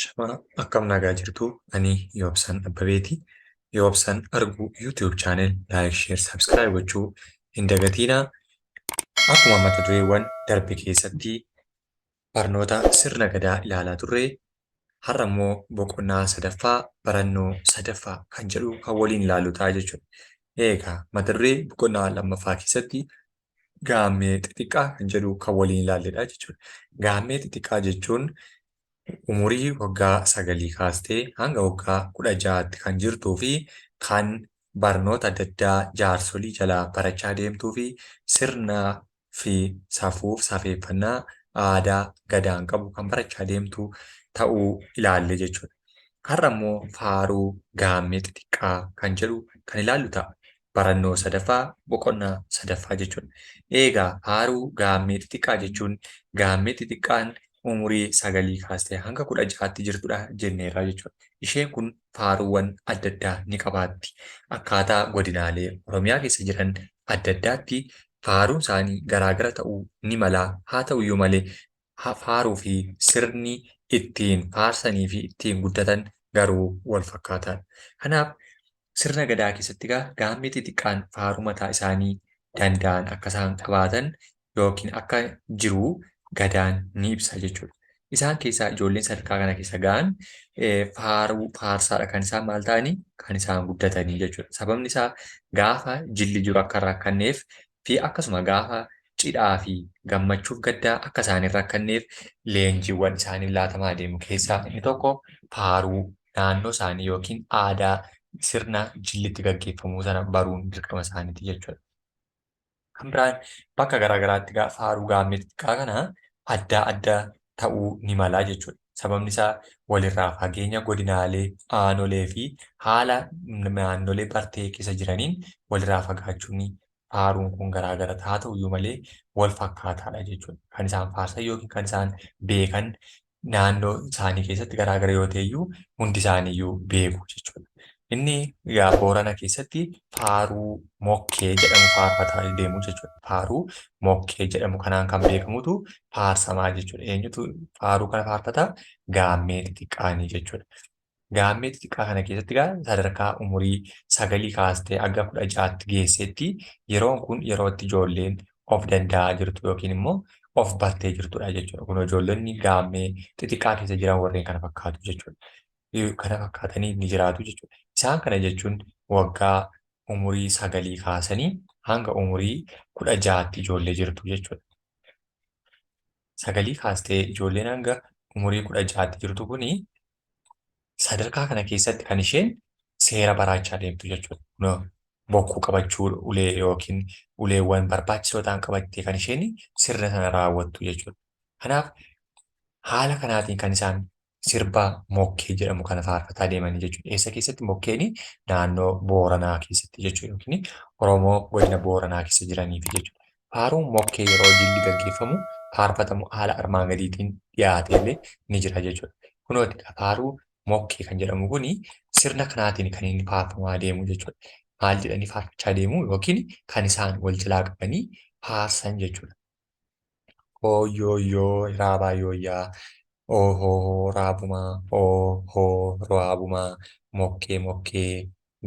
Ashamaa, akkam nagaa jirtu? Ani Yoobsan Abbabeeti. Yoobsan Arguu YouTube channel like, share, subscribe gochuu hin dagatiinaa. Akkuma mata dureewwan darbe keessatti barnoota sirna gadaa ilaalaa turre, har'a immoo boqonnaa sadaffaa barannoo sadaffaa kan jedhu kan waliin ilaallu ta'a jechuudha. Egaa mata duree boqonnaa lammaffaa keessatti gaammee xixiqqaa kan jedhu kan waliin ilaalledha jechuudha. Gaammee xixiqqaa jechuun umurii waggaa 9 kaastee hanga waggaa 16tti kan jirtuu fi kan barnoota adda addaa jaarsolii jalaa barachaa deemtuu fi sirnaa fi safuuf safeeffannaa aadaa gadaan qabu kan barachaa deemtu ta'uu ilaalle jechuudha. Har'a immoo faaruu gaammee xixiqqaa kan jedhu kan ilaallu ta'a. Barannoo sadaffaa boqonnaa sadaffaa jechuudha. Eegaa faaruu gaammee xixiqqaa jechuun gaammee xixiqqaan umurii 9 kaastee hanga 16tti jirtudha jenneerra jechuudha. Isheen kun faaruuwwan adda addaa ni qabaatti. Akkaataa godinaalee Oromiyaa keessa jiran adda addaatti faaruun isaanii garaagara ta'uu ni mala. Haa ta'uyyuu malee faaruu fi sirni ittiin faarsanii fi ittiin guddatan garuu wal fakkaataadha. Kanaaf sirna gadaa keessatti egaa gaammee xixiqqaan faaruu mataa isaanii danda'an akka isaan qabaatan yookiin akka jiru gadaan ni ibsa jechuudha. Isaan keessaa ijoolleen sadarkaa kana keessa ga'an faaruu faarsaadha kan isaan maal ta'anii kan isaan guddatanii jechuudha. Sababni isaa gaafa jilli jiru akka hin rakkanneef fi akkasuma gaafa cidhaa fi gammachuuf gaddaa akka isaan hin rakkanneef leenjiiwwan isaanii laatamaa deemu keessaa inni tokko faaruu naannoo isaanii yookiin aadaa sirna jilli itti gaggeeffamuu sana baruun dirqama isaaniiti jechuudha. Kan biraan bakka garaa garaatti egaa faaruu gaammee xixiqqaa kana addaa adda ta'uu ni mala jechuudha. Sababni isaa walirraa fageenya godinaalee, aanolee fi haala naannolee bartee keessa jiraniin walirraa fagaachuun faaruun kun garaa gara haa ta'uyyuu malee wal fakkaataadha jechuudha. Kan isaan faarsan yookiin kan isaan beekan naannoo isaanii keessatti garaa gara yoo ta'eyyuu hundi isaaniiyyuu beeku jechuudha. Inni egaa Boorana keessatti faaruu mokkee jedhamu faarfataa deemu jechuudha. Faaruu mokkee jedhamu kanaan kan beekamutu faarsamaa jechuudha. Eenyutu faaruu kana faarfataa? Gaammee xixiqqaanii jechuudha. Gaammee xixiqqaa kana keessatti egaa sadarkaa umurii 9 kaastee hanga 16tti geessetti yeroon kun yeroo itti ijoolleen of danda'aa jirtu yookiin immoo of bartee jirtudha jechuudha. Kun ijoollonni gaammee xixiqqaa keessa jiran warreen kana fakkaatu jechuudha. Kana fakkaatanii ni jiraatu jechuudha. Isaan kana jechuun waggaa umurii 9 kaasanii hanga umurii 16tti ijoollee jirtu jechuudha. 9 kaastee ijoolleen hanga umurii 16tti jirtu kuni sadarkaa kana keessatti kan isheen seera baraachaa deemtu jechuudha. Kunoo bokkuu qabachuu ulee yookiin uleewwan barbaachisoo ta'an qabattee kan isheen sirna sana raawwattu jechuudha. Kanaaf haala kanaatiin kan isaan sirba mokkee jedhamu kana faarfataa deemanii jechuudha. Eessa keessatti mokkeeni naannoo Booranaa keessatti jechuudha yookiin Oromoo godina Booranaa keessa jiraniif jechuudha. Faaruun mokkee yeroo jilli gaggeeffamu faarfatamu haala armaan gadiitiin dhiyaatee illee ni jira jechuudha. Kunooti faaruu mokkee kan jedhamu kuni sirna kanaatiin kan inni faarfamaa deemu jechuudha. Maal jedhanii faarfachaa deemu yookiin kan isaan wal jalaa qabanii faarsan jechuudha. Hooyyooyyoo raabaa yooyyaa oohoo raabumaa oohoo raabumaa mokkee mokkee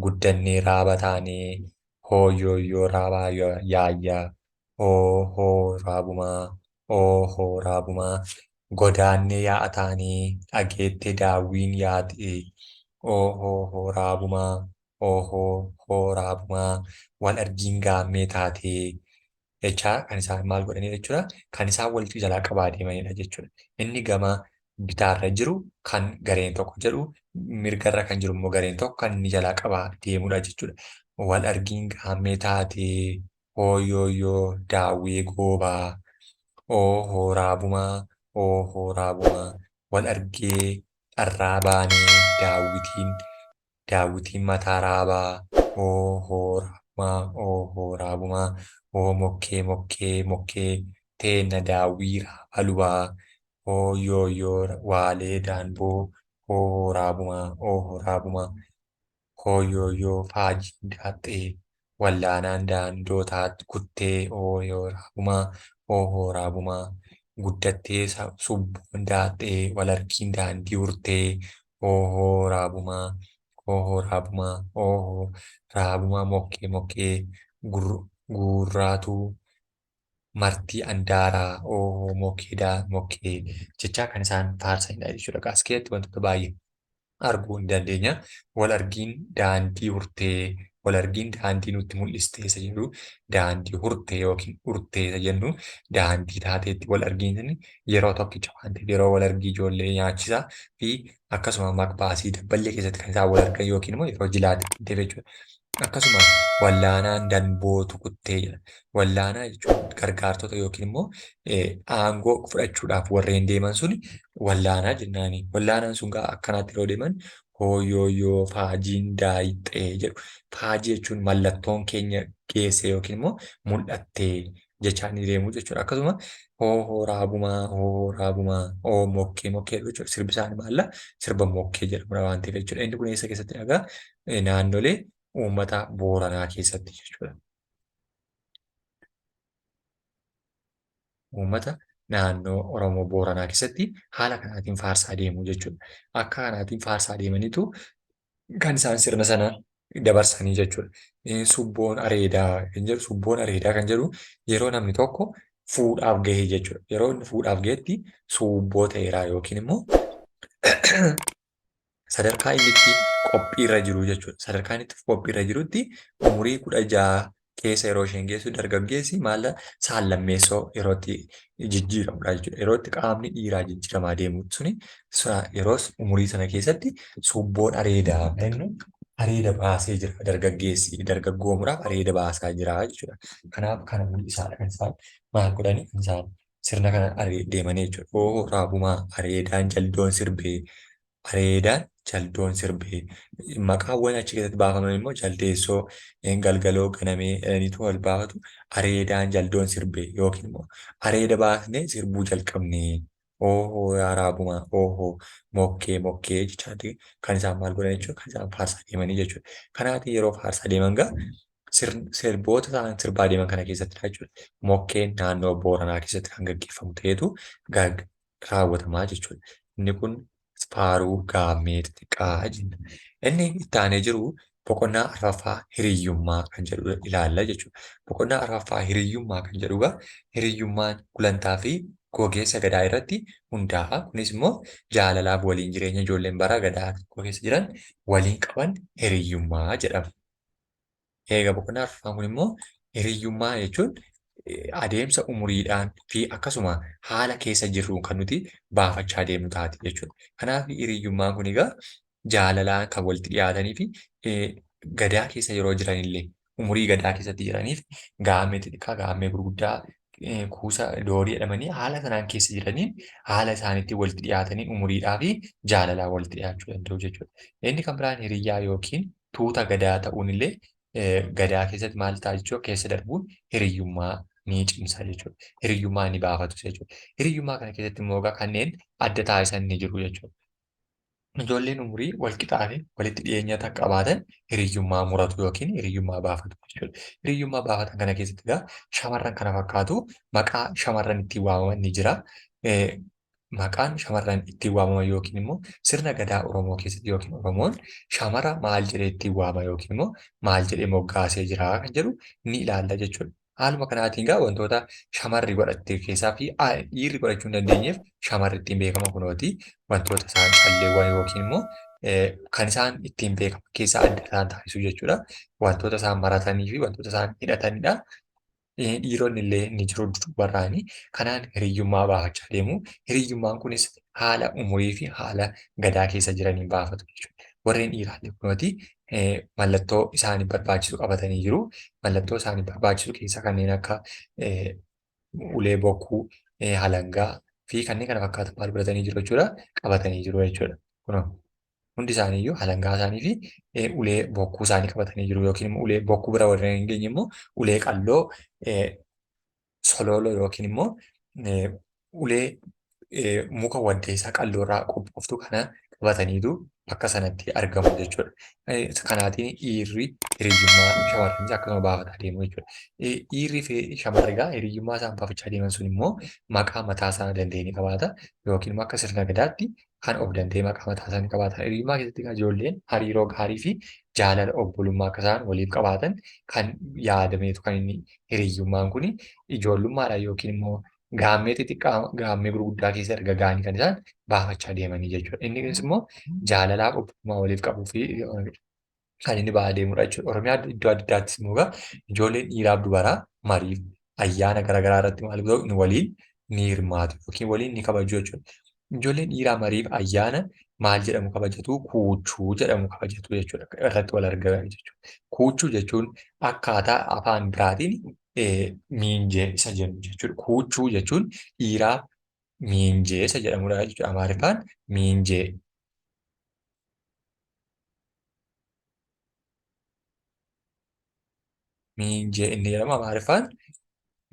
guddannee raaba taanee hooyyooyyoo raabaa yaayyaa oohoo raabumaa oohoo raabumaa godaannee yaa'a taanee dhageette daawwiin yaate oohoo raabumaa oohoo hoo raabumaa wal argiin gaammee taatee jechaa kan isaan maal godhanidha jechuudha. Kan isaan walitti jalaa qabaa deemanidha jechuudha. Inni gama bitaarra jiru kan gareen tokko jedhu mirgarra kan jiru immoo gareen tokko kan inni jalaa qabaa deemudha jechuudha. Wal argiin gaammee taatee hooyooyyoo daawwee goobaa oohoo raabumaa oohoo raabumaa wal argee dharraa baanee daawwitiin Daawwitiin mataa raabaa oo hoo raabumaa oo hoo raabumaa oo mokkee mokkee mokkee teenna daawwii raaba lubaa oo yoo yoo waalee daanboo hoo hoo raabumaa oo hoo raabumaa hoo yoo yoo faajiin daaxxee wallaanaan daandoo taat kuttee oo yoo raabumaa oo hoo raabumaa. Guddattee subboon daaxxee walargiin daandii hurtee hoohoo raabumaa hoohoo raabumaa hoohoo raabumaa mokkee mokkee guurraatu martii andaaraa hoohoo mokkee daa mokkee jechaa kan isaan faarsanidha jechuudha. As keessatti wantoota baay'ee arguu ni dandeenya. Wal argiin daandii hurtee, wal argiin daandii nutti mul'istee isa jedhu daandii hurtee yookiin urtee isa jennu daandii taateetti wal argiin yeroo tokkicha waan ta'eef yeroo wal argii ijoollee nyaachisaa fi akkasuma maqbaasii dabballee keessatti kan isaan wal argan yookiin immoo yeroo jilaatti kan ta'e jechuudha. Akkasuma wallaanaan danbootu kuttee jedha. Wallaanaa jechuun gargaartota yookiin immoo aangoo fudhachuudhaaf warreen deeman suni wallaanaa jennaani. Wallaanaan sun gaa akkanaatti yeroo deeman hooyooyoo faajiin daayixxee jedhu. Faajii jechuun mallattoon keenya geesse yookiin immoo mul'attee jechaa ni deemu jechuudha. Akkasuma hoohoo raabumaa hoohoo raabumaa hoo mokkee mokkee jechuudha. Sirbi isaanii maalla sirba mokkee jedhamudha waan ta'eef jechuudha. Inni kun eessa keessatti dhagaa naannolee uummata Booranaa keessatti jechuudha. Uummata naannoo Oromoo Booranaa keessatti haala kanaatiin faarsaa deemu jechuudha. Akka kanaatiin faarsaa deemaniitu kan isaan sirna sana dabarsanii jechuudha. Subboon areedaa kan jedhu subboon areedaa kan jedhu yeroo namni tokko fuudhaaf gahe jechuudha. Yeroo inni fuudhaaf gahetti suubboo ta'eera yookiin immoo sadarkaa inni itti qophiirra jiru jechuudha. Sadarkaa inni itti qophiirra jirutti umurii 16 keessa yeroo isheen geessu dargaggeessi maal saallammeessoo yeroo itti jijjiiramudha jechuudha. Yeroo itti qaamni dhiiraa jijjiiramaa deemu suni yeroo umurii sana keessatti subboon areedaa jennu areeda baasee jira dargaggeessi dargaggoomuudhaaf areeda baasaa jira jechuudha. Kanaaf kana mul'isaadha kan isaan maal godhanii kan isaan sirna kana deemanii jechuudha. Oo raabumaa areedaan jaldoon sirbee areedaan jaldoon sirbee maqaawwan achi keessatti baafaman immoo jaldeessoo galgaloo ganamee jedhaniitu wal baafatu. Areedaan jaldoon sirbee yookiin immoo areeda baasnee sirbuu jalqabnee oohoo yaa raabumaa oohoo mokkee mokkee jechaati kan isaan maal godhan jechuudha kan isaan faarsaa deemanii jechuudha. Kanaatiin yeroo faarsaa deeman gaa sirboota isaan sirbaa deeman kana keessatti jechuudha. Mokkeen naannoo Booranaa keessatti kan gaggeeffamu ta'etu raawwatamaa jechuudha. Inni kun faaruu gaammee xixiqqaa jenna. Inni itti aanee jiru boqonnaa arfaffaa hiriyyummaa kan jedhu ilaalla jechuudha. Boqonnaa arfaffaa hiriyyummaa kan jedhu egaa hiriyyummaan gulantaa fi gogeessa gadaa irratti hundaa'a. Kunis immoo jaalalaaf waliin jireenya ijoolleen bara gadaa tokko keessa jiran waliin qaban hiriyyummaa jedhama. Eega boqonnaa arfaffaan kun immoo hiriyyummaa jechuun adeemsa umuriidhaan fi akkasuma haala keessa jirruun kan nuti baafachaa deemnu taati jechuudha. Kanaaf hiriyyummaan kun egaa jaalalaan kan walitti dhiyaatanii fi gadaa keessa yeroo jiranillee umurii gadaa keessatti jiraniif gaammee xixiqqaa, gaammee gurguddaa, kuusa doorii jedhamanii haala sanaan keessa jiraniin haala isaaniitti walitti dhiyaatanii umuriidhaa fi jaalalaan walitti dhiyaachuu danda'u jechuudha. Inni kan biraan hiriyyaa yookiin tuuta gadaa ta'uun illee gadaa keessatti maal ta'a jechuudha keessa darbuun hiriyyummaa ni cimsa jechuudha. Hiriyyummaa ni baafatu jechuudha. Hiriyyummaa kana keessatti immoo egaa kanneen adda taasisan ni jiru jechuudha. Ijoolleen umurii wal qixaa fi walitti dhiyeenya qabaatan hiriyyummaa muratu yookiin hiriyyummaa baafatu jechuudha. Hiriyyummaa baafatan kana keessatti egaa shamarran kana fakkaatu maqaa shamarran ittiin waamaman ni jira. Maqaan shamarran ittiin waamaman yookiin immoo sirna gadaa Oromoo keessatti yookiin Oromoon shamara maal jedhee ittiin waama yookiin immoo maal jedhee moggaasee jira kan jedhu ni ilaalla jechuudha. Haaluma kanaatiin egaa wantoota shamarri godhatte keessaa fi dhiirri godhachuu hin dandeenyeef shamarri ittiin beekama kunooti wantoota isaan calleewwan yookiin immoo kan isaan ittiin beekaman keessaa adda isaan taasisu jechuudha. Wantoota isaan maratanii fi wantoota isaan hidhatanidha. Dhiironni illee ni jiru dubarraani. Kanaan hiriyyummaa baafachaa deemu. Hiriyyummaan kunis haala umurii fi haala gadaa keessa jiraniin baafatu jechuudha. Warreen dhiiraa illee kunooti mallattoo isaaniif barbaachisu qabatanii jiru. Mallattoo isaaniif barbaachisu keessaa kanneen akka ulee bokkuu, halangaa fi kanneen kana fakkaatan maal godhatanii jiru jechuudha qabatanii jiru jechuudha. Kunoo hundi isaaniiyyuu halangaa isaanii fi ulee bokkuu isaanii qabatanii jiru yookiin immoo ulee bokkuu bira warreen hin geenye immoo ulee qalloo solooloo yookiin immoo ulee muka waddeessaa qalloo irraa qophooftu kana qabataniitu bakka sanatti argamu jechuudha. Kanaatiin dhiirri hiriyyummaa shamarranis akkasuma baafataa deemu jechuudha. Dhiirri fi shamarri egaa hiriyyummaa isaan baafachaa deeman sun immoo maqaa mataa isaa danda'e ni qabaata yookiin immoo akka sirna gadaatti kan of danda'e maqaa mataa isaa ni qabaata. Hiriyyummaa keessatti egaa ijoolleen hariiroo gaarii fi jaalala obbolummaa akka isaan waliif qabaatan kan yaadameetu kan inni hiriyyummaan kun ijoollummaadhaan yookiin immoo gaammee xixiqqaa gaammee gurguddaa keessa erga ga'anii kan isaan baafachaa deemanii jechuudha. Inni kunis immoo jaalalaaf obbolummaa waliif qabuu fi kan inni ba'aa deemudha jechuudha. Oromiyaa iddoo adda addaattis immoo egaa ijoolleen dhiiraaf dubaraa mariif ayyaana garaagaraa irratti maal godhu waliin ni hirmaatu yookiin waliin ni kabaju jechuudha. Ijoolleen dhiiraa mariif ayyaana maal jedhamu kabajatu? Kuuchuu jedhamu kabajatu jechuudha. Irratti wal argan jechuudha. Kuuchuu jechuun akkaataa afaan biraatiin miinjee isa jennu jechuudha. Kuuchuu jechuun dhiiraa miinjee isa jedhamudha jechuudha. Amaariffaan miinjee. Miinjee inni jedhamu Amaariffaan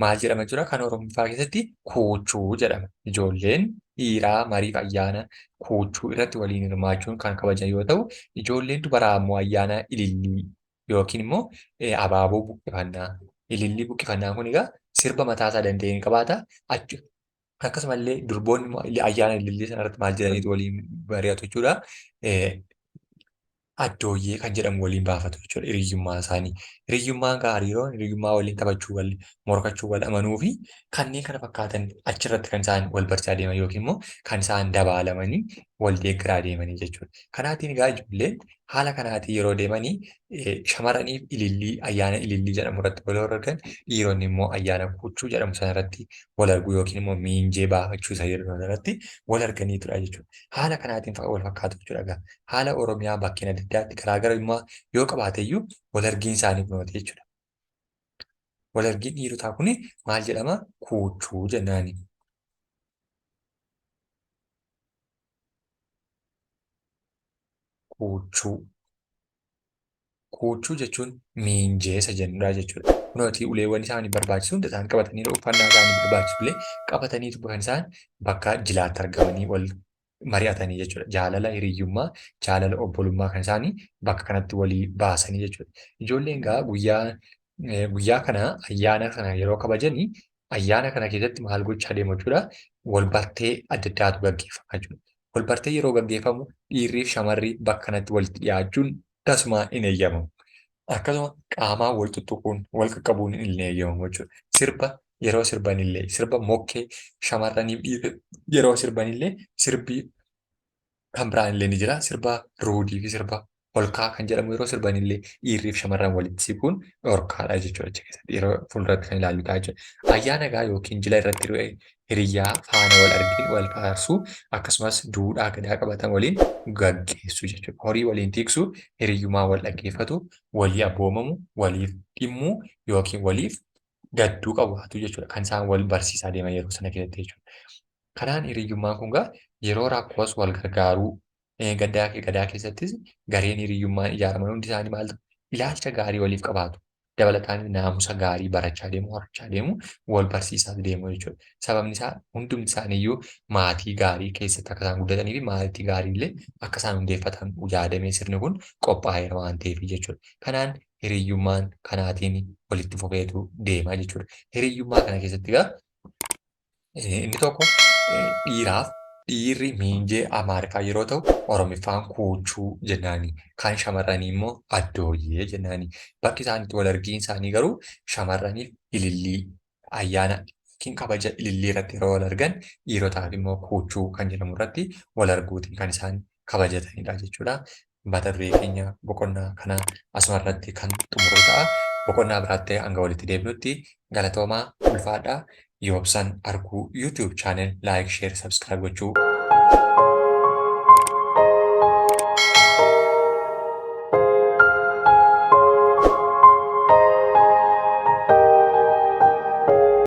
maal jedhama jechuudha? Kan Oromoffaa keessatti kuuchuu jedhama. Ijoolleen dhiiraa mariif ayyaana kuuchuu irratti waliin hirmaachuun kan kabajan yoo ta'u, ijoolleen dubaraa immoo ayyaana ilillii yookiin immoo abaaboo buqqifannaa. Ilillii buqqifannaa kun egaa sirba mataa isaa danda'e ni qabaata. Akkasumallee durboonni immoo ayyaana ilillii sana irratti maal jedhaniitu waliin mari'atu jechuudha. Addooyyee kan jedhamu waliin baafatu jechuudha hiriyyummaa isaanii. Hiriyyummaan gaa hariiroon hiriyyummaa waliin taphachuu, wal morkachuu, wal amanuu fi kanneen kana fakkaatan achirratti kan isaan wal barchaa deeman yookiin immoo kan isaan dabaalamanii wal deeggaraa deemanii jechuudha. Kanaatiin egaa ijoolleen haala kanaatiin yeroo deemanii shamarraniif ilillii ayyaana ilillii jedhamu irratti wal argan, dhiironni immoo ayyaana kuuchuu jedhamu sana irratti wal arguu yookiin immoo miinjee baafachuu isa jedhu sana irratti wal arganiitudha jechuudha. Haala kanaatiin wal fakkaatu jechuudha egaa. Haala Oromiyaa bakkeen adda addaatti garaagarummaa yoo qabaate iyyuu wal argiin isaanii kunooti jechuudha. Wal argiin dhiirotaa kun maal jedhama? Kuuchuu jennaani. Kuuchuu. Kuuchuu jechuun miinjee isa jennudha jechuudha. Kunooti uleewwan isaanii barbaachisu hunda isaan qabatanii uffannaa isaanii barbaachisu illee qabataniitu kan isaan bakka jilaatti argamanii wal mari'atanii jechuudha. Jaalala hiriyyummaa, jaalala obbolummaa kan isaanii bakka kanatti walii baasanii jechuudha. Ijoolleen egaa guyyaa guyyaa kana ayyaana kana yeroo kabajanii ayyaana kana keessatti maal gochaa deemu jechuudha. Wal bartee adda addaatu gaggeeffama jechuudha. Wal bartee yeroo gaggeeffamu dhiirrii fi shamarri bakka kanatti walitti dhiyaachuun tasumaa hin eeyyamamu. Akkasuma qaamaan wal tuttuquun, wal qaqqabuun hin eeyyamamu jechuudha. Sirba yeroo sirbanillee sirba mokkee shamarraniif dhiirri yeroo sirbanillee sirbi kan biraan illee ni jira. Sirba ruudii fi sirba holkaa kan jedhamu yeroo sirban illee dhiirrii fi shamarran walitti siquun dhorkaadha jechuudha achi keessatti yeroo fuulduratti kan ilaallu ta'a jechuudha. Ayyaana egaa yookiin jila irratti hiriyyaa faana wal argee wal faarsuu akkasumas duudhaa gadaa qabatan waliin gaggeessu jechuudha. Horii waliin tiksuu, hiriyyummaa wal dhaggeeffatu, walii abboomamu, waliif dhimmuu yookiin waliif gadduu qabaatu jechuudha. Kan isaan wal barsiisaa deeman yeroo sana keessatti jechuudha. Kanaan hiriyyummaan kun egaa yeroo rakkoos wal gargaaruu gaddaa gadaa keessattis gareen hiriyyummaan ijaaraman hundi isaanii maal ta'u? Ilaalcha gaarii waliif qabaatu. Dabalataan naamusa gaarii barachaa deemu, horachaa deemu, wal barsiisaa deemu jechuudha. Sababni isaa hundumti isaaniiyyuu maatii gaarii keessatti akka isaan guddatanii fi maatii gaarii illee akka isaan hundeeffatan yaadamee sirni kun qophaa'eera waan ta'eef jechuudha. Kanaan hiriyyummaan kanaatiin walitti fufeetu deema jechuudha. Hiriyyummaa kana keessatti egaa Inni tokko dhiiraaf dhiirri miinjee Amaariffaa yeroo ta'u, Oromiffaan kuuchuu jennaani. Kan shamarranii immoo addooyyee jennaani. Bakki isaan itti wal argiin isaanii garuu shamarraniif ilillii ayyaana yookiin kabaja ilillii irratti yeroo wal argan, dhiirotaaf immoo kuuchuu kan jedhamu irratti wal arguutiin kan isaan kabajatanidha jechuudha. Mata duree keenya boqonnaa kana asuma irratti kan xumurru ta'a. Boqonnaa biraatti hanga walitti deebinutti galatoomaa, ulfaadhaa. Yoobsan Arguu YouTube channel like, share, subscribe gochuu